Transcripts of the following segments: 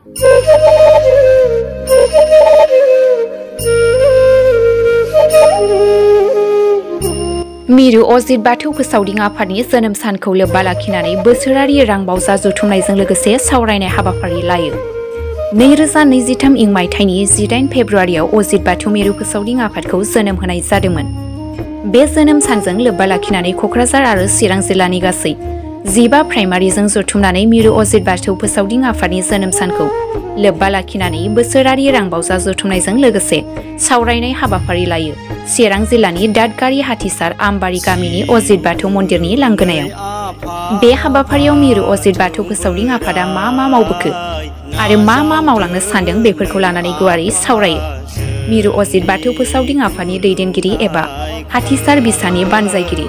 मिरु अजित बाथौ फोसावदिं आफादनि जोनोम सानखौ लोब्बा लाखिनानै बोसोरारि रां बावजा जथुमनायजों लोगोसे सावरायनाय हाबाफारि लायो। 2023 इं मायथाइनि 18 फेब्रुआरियाव अजित बाथौ मिरु फोसावदिं आफादखौ जोनोम होनाय जादोंमोन। बे जोनोम सानजों लोब्बा लाखिनानै क'क्राझार आरो चिरां जिल्लानि गासै 15 प्राइमारिजों जथुमनानै मिरु अजित बाथौ फोसावदिं आफादनि जोनोम सानखौ लोब्बा लाखिनानै बोसोरारि रां बावजा जथुमनायजों लोगोसे सावरायनाय हाबाफारि लायो। चिरां जिल्लानि दादगारि हाथिसार आमबारि गामिनि अजित बाथौ मन्दिरनि लांगोनायाव। बे हाबाफारियाव मिरु अजित बाथौ फोसावदिं आफादा मा मावबोखो आरो मा मावलांनो सानदों बेफोरखौ लानानै गुवारै सावरायो। मिरु अजित बाथौ फोसावदिं आफादनि दैदेनगिरि एबा हाथिसार बिसानि बानजायगिरि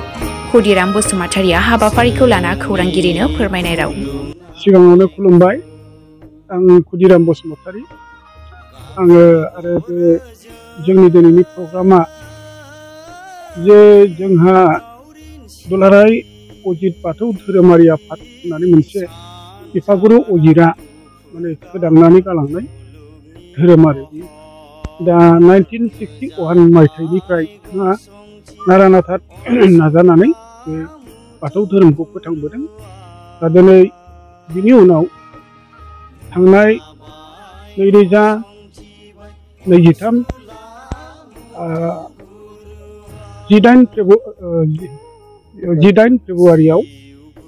खुदिराम बसुमतारिया हाबाफारिखौ लाना खौरांगिरिनो फोरमायनाय राव। सिगाङावनो खुलुमबाय, आं खुदिराम बसुमतारि। आङो आरो बे जोंनि दिनैनि प्रग्रामा जे जोंहा दुलाराय अजित बाथौ धोरोमारि आफाद होननानै मोनसे बिफागुरु अजितआ माने फोदांनानै गालांनाय धोरोमारि। दा 1961 मायथाइनिफ्राय नारा नाथा नाजानानै बे बाथौ धोरोमखौ फोथांबोदों। दा दिनै बिनि उनाव थांनाय 2023 18 फेब्रुआरियाव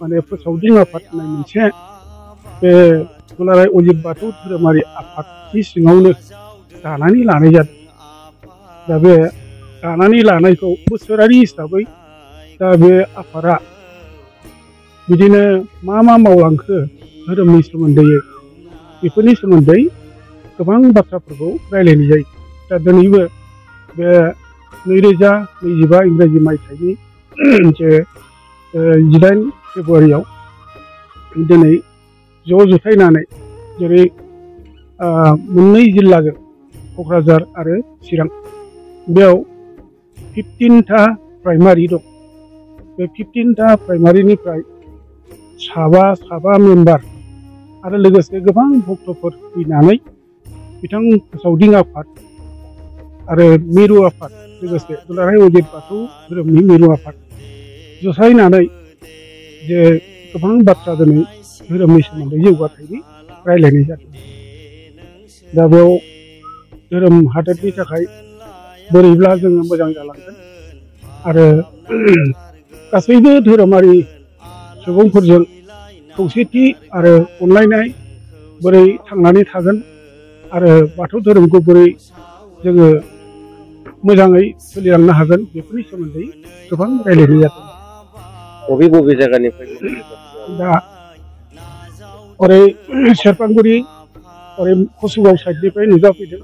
माने फोसावदिं आफाद होननाय मोनसे बे दुलाराय अजित बाथौ धोरोमारि आफादनि सिङावनो दानानै लानाय जादों। दा बे दानानै लानायखौ बोसोरारि हिसाबै दा बे आफादा बिदिनो मा मावलांखो धोरोमनि सोमोन्दै बेफोरनि सोमोन्दै गोबां बाथ्राफोरखौ रायलायनाय जायो। दा दिनैबो बे 2025 इंराजि मायथाइनि जे 18 फेब्रुआरियाव दिनै ज' जुथायनानै जेरै मोननै जिल्लाजों क'क्राझार आरो चिरां बेयाव 15टा प्राइमारि दं। बे 15टा प्राइमारिनिफ्राय साबा मेम्बार आरो लोगोसे गोबां भक्तफोर फैनानै बिथां फोसावदिं आफाद आरो मिरु आफाद लोगोसे दुलाराय अजित बाथौ धोरोमनि मिरु आफाद जथायनानै जे गोबां बाथ्रा दिनै धोरोमनि सोमोन्दै जौगाथायनि रायलायनाय जादों। दा बेयाव धोरोम हादोरनि थाखाय बोरैब्ला जोङो मोजां जालांगोन आरो गासैबो धोरोमारि सुबुंफोरजों खौसेथि आरो अनलायनाय बोरै थांनानै थागोन आरो बाथौ धोरोमखौ बोरै जोङो मोजाङै सोलिलांनो हागोन बेफोरनि सोमोन्दै गोबां रायलायनाय जादों। बबे जायगानिफ्राय दा ओरै सेरफांगुरि ओरै कसुगाव साइडनिफ्राय नुजाफैदों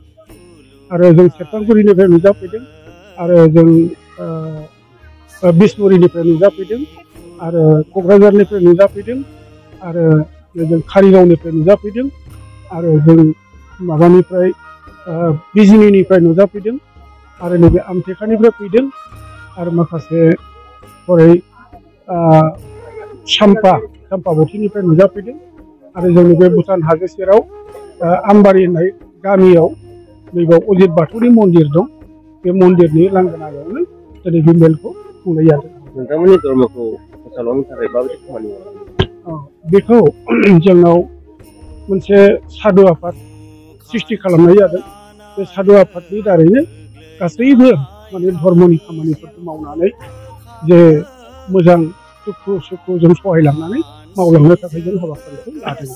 आरो जों सेरफांगुरिनिफ्राय नुजाफैदों आरो जों बिसमुरिनिफ्राय नुजाफैदों आरो क'क्राझारनिफ्राय नुजाफैदों आरो जों कारिगावनिफ्राय नुजाफैदों आरो जों माबानिफ्राय बिजिनिनिफ्राय नुजाफैदों आरो नैबे आमथेखानिफ्राय फैदों आरो माखासे हरै साम्पाबथिनिफ्राय नुजाफैदों आरो जोंनि बे भुटान हाजो सेराव आमबारि होननाय गामियाव नैबाव अजित बाथौनि मन्दिर दं। बे मन्दिरनि लांगोनायावनो दिनै बे मेलखौ खुंनाय जादों। नोंथांमोननि धर्मखौ फोसावलांनो थाखाय माबायदि खामानि मावो? बेखौ जोंनाव मोनसे सादु आफाद सृष्टि खालामनाय जादों। बे सादु आफादनि दारैनो गासैबो माने धर्मनि खामानिफोरखौ मावनानै जे मोजां दुखु सुखु जों सहायलांनानै मावलांनो थाखाय जों हाबाफारिखौ लादों।